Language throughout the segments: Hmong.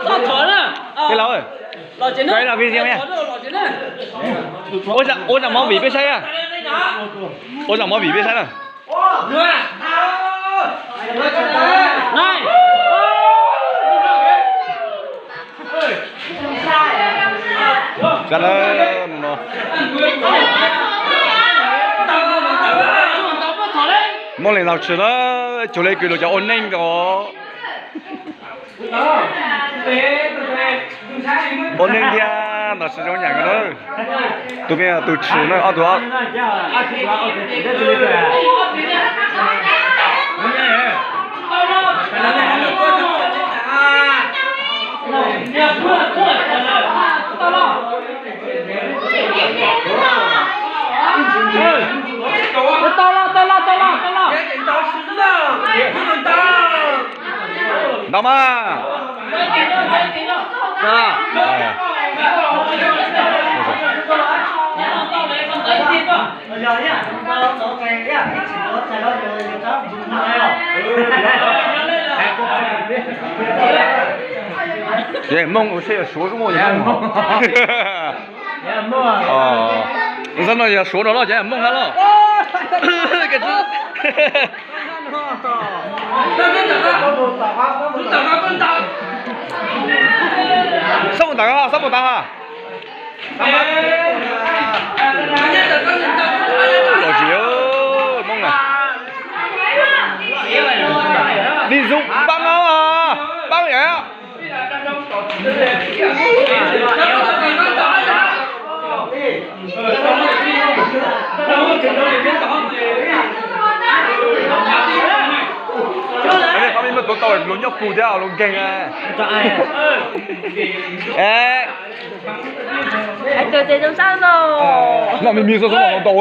Tej laus, saib video na. Ua zaj movie peb saib na. Ua zaj movie peb saib na. Hmoob Leej Tau Tshwm na, cuag li kws luag cov ua neej nkaus. Ua neej thiab ntaus siv zoo yam nkaus na. Tus peb tus tshwm na, ob tug. Ntaus mas. Ces Hmoob ua seb yog Suav zoo muaj yog Hmoob. Xav no yog Suav no los ces Hmoob hab los. Xob mus tawm, xob mus tawm ha. Los tsis Hmoob na. Vis zoo paab, paab yam. Peb muab tuav tau luag nyob pug thiab luag nkeeg. Noj me me xwb xwb no ntau.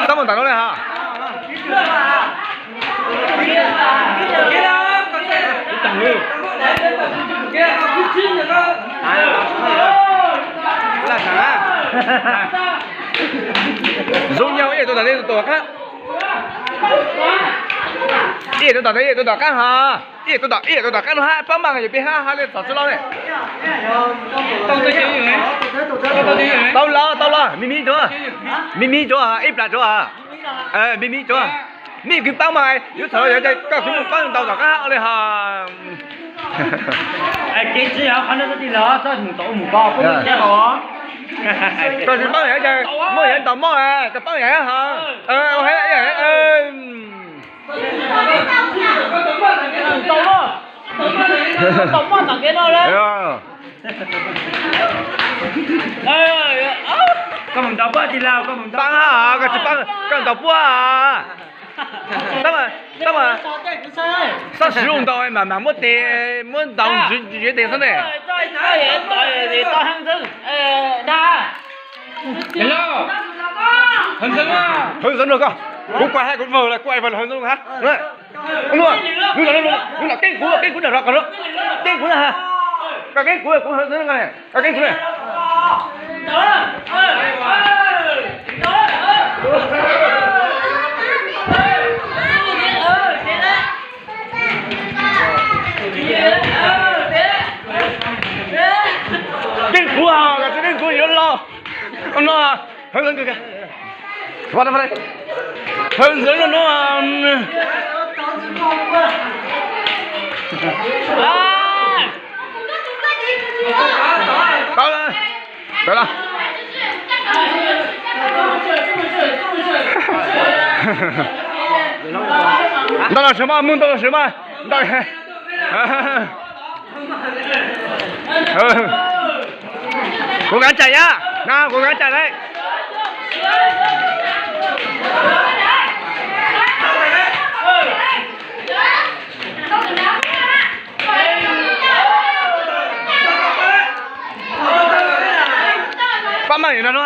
Xab mus tawm no li ha. Zoo nyav ib yam tau tom ntej tus tom qab. Ib yam tau tom ntej ib yam tau tom qab ha. Ib yam tau tom, ib yam tau tom qab no hab paab mas yog peb hab hab li txog txwj loj ne. Tau los, tau los, me me tsuav, me me tsuav, ib plag tsuav, me me tsuav. Me kwv paab mas yuav txhawm yog koj kwv mus paab ntau tom qab li ha. Kev tsis yog qhov no txoj ti los txoj mus tau mus ko. Koj tsis paab yog muaj yog ntaus mob, koj paab yog ha. Tau mob tom kev no lawm. Koj mus ntaus puab ti laug, koj mus ntaus. Paab, koj tsis paab, koj ntaus puab. Tab mas, tab mas, xob siv zoo ntau mas mas muab tes, muab ntaus ntsiv tes xwb ne. Hwv ntxwv koj, kuv kuaj hab kuv vawg, kuaj vawg hwv ntxwv hab. Hnub no, hnub no keeb kuv, keeb kuv nram zos, keeb kuv na ha. Koj keeb kuv, kuv hwv ntxwv koj, koj keeb kuv na. Keeb kuv, koj tsis keeb kuv yuav los. No, hwv ntxwv, hwv ntxwv no no. Tawm los. Ntau los sawv mas, mus ntau los sawv mas. Ntau. Kuv kav tsam yam na, kuv kav tsam lawm. Pab maj no no,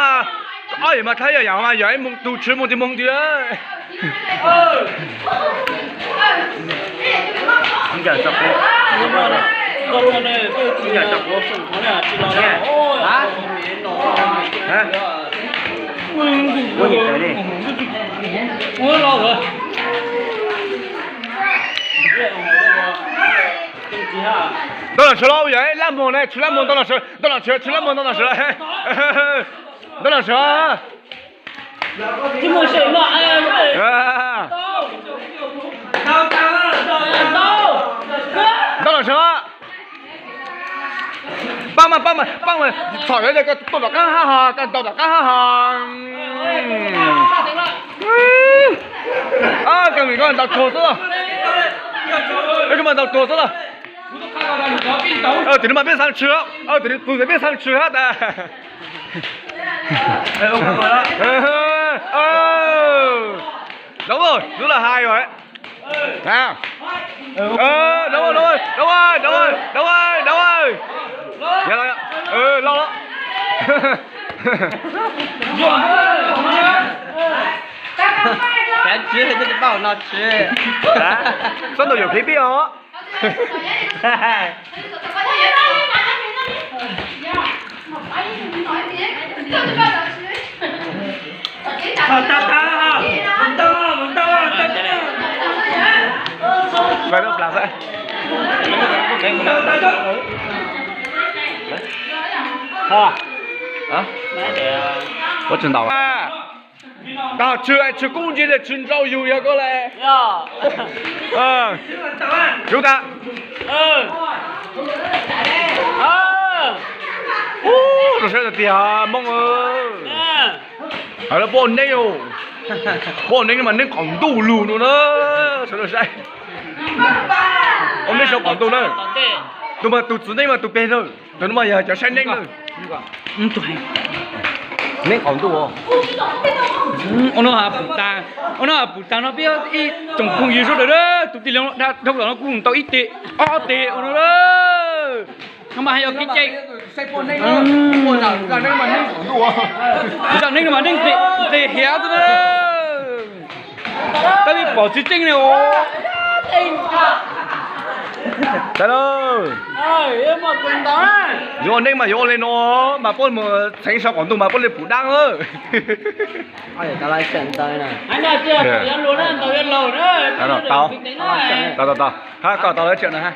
ob Yog mas thab yog yam mas yog ib moo tug tshwv moo tsis moo ntsis. Ntau los sawv los yog lab moog na, tshwv lab moog ntau los sawv, ntau los sawv, tshwv lab moog ntau los sawv, ntau los sawv. Ntau los sawv. Paab mas, paab mas, paab mas, txhom yuav koj tau tom qaab hab hos, koj tau tom qaab hab hos. Koj ntaus tuag xwb los, koj mas ntaus tuag xwb los. Tim no mas peb xaav tshwv, tim no tus peb xaav tshwv hab tas. Lawv, lub lawv hais os. Loj, loj. Tsis paub no tsis. Xob ntaus yuam kev pib os. Ua tsis ntaus. Tau tshwv, tshwv kub ntsis, tshwv nrau yus yog koj le. Rub tas. Rau siab tiag Hmoob. Hais los puab ua neeb, puab ua neeb mas neeb qaum ntuj lug no na. Sawv daws saib, ua neeb sau qaum ntuj na. Tus mas tus txiv neeb mas tus peg na. Tus no mas yog cov saib neeb na. Neeb qaum ntuj. Ua no pum taag, ua no pum taag no peb ib tsoom phooj ywg sawv daws, tus tij laug dhau los no kuj tau ib teg ob teg ua no. No mas hais yog kev cai. Zaj neeb no mas neeb nqis hiav xwb na. Tab sis pom tsis tseeb ne os. Yuav ua neeb mas yuav ua li no, mas puab mus txheev sau qaum ntuj mas puab li pum dlaab. Tau, tau, tau. Hab koj tau lawv tsiam no hab.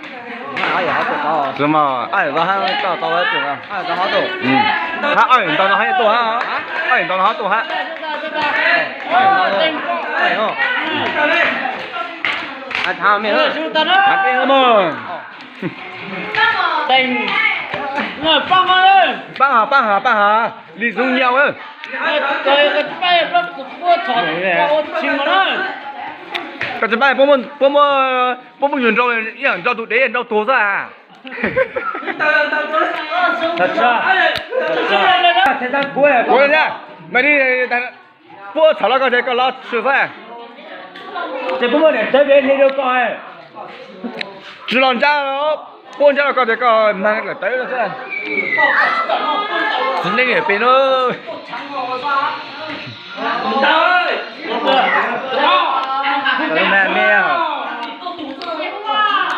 Tau hab koj tau lawv tsiam no. Hab ob yawm ntau no hab tuaj hab. Ob yawm ntau no hab tuaj hab. Paab hab, paab hab, paab hab. Li zoo nyau. Koj tsis paab, puab muab, puab muab yus nrau, ib yam nrau tus dev nrau tuag xwb as. Kuv, mas li, puab txhom los koj ces koj los tshwm xwb. Ces puab muab daim tawv pem hliv rau koj. Tsis los ntsab, puab ntsab los koj ces koj mag daim tawv no xwb. Tsis neej pem no.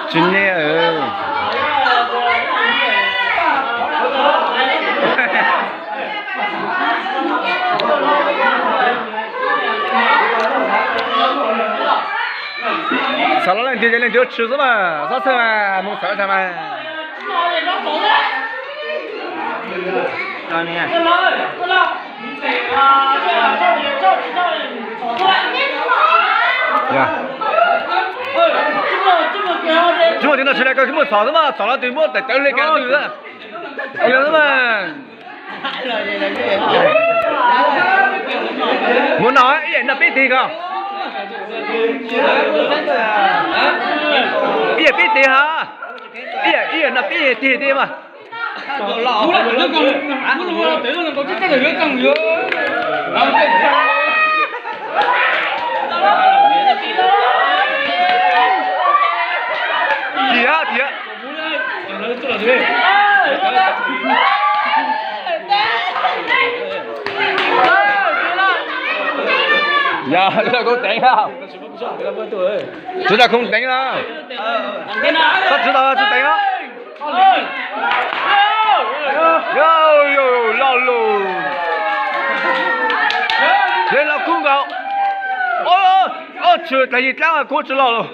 Tsis neej. Xav los leej twg ces leej twg tshwm xwb mas, txhob txhawj mas, mus xav tag mas. Tsis muaj tiv no tsis le koj, tsis muaj txhom xwb mas, txhom los twg muab daim tawv hle kiag twg xwb. Mus no ib yam no peb tig ko. Ib yam peb tig ha. Ib yam, ib yam no peb tig tig mas. Tig ha, tig ha. Yog lawv kuj teev na. Tswv tau khoom teev na. Txhob tswv tau, tswv teev na. Yog, yog, loj lus. Yog los kub nkaus. Ob tshwm tag yim dlaab kub tsi loj lus.